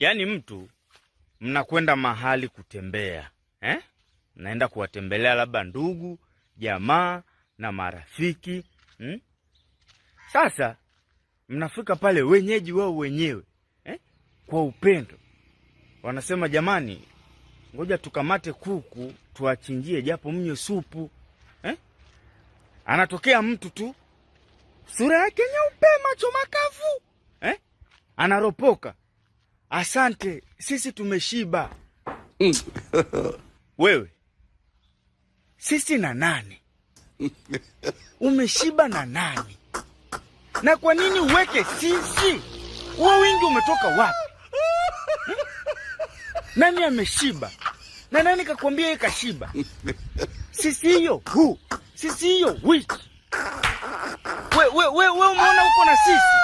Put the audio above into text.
Yaani mtu mnakwenda mahali kutembea, eh? Mnaenda kuwatembelea labda ndugu, jamaa na marafiki, Sasa mnafika pale, wenyeji wao wenyewe, eh? Kwa upendo wanasema jamani, ngoja tukamate kuku tuwachinjie japo mnywe supu, eh? Anatokea mtu tu sura yake nyeupe, macho makavu, eh? Anaropoka, asante, sisi tumeshiba. Wewe sisi na nani? Umeshiba na nani? Na kwa nini uweke sisi? Huo wingi umetoka wapi? Nani ameshiba? Na nani kakwambia yeye kashiba? Sisi hiyo who? Sisi hiyo which? We umeona uko na sisi?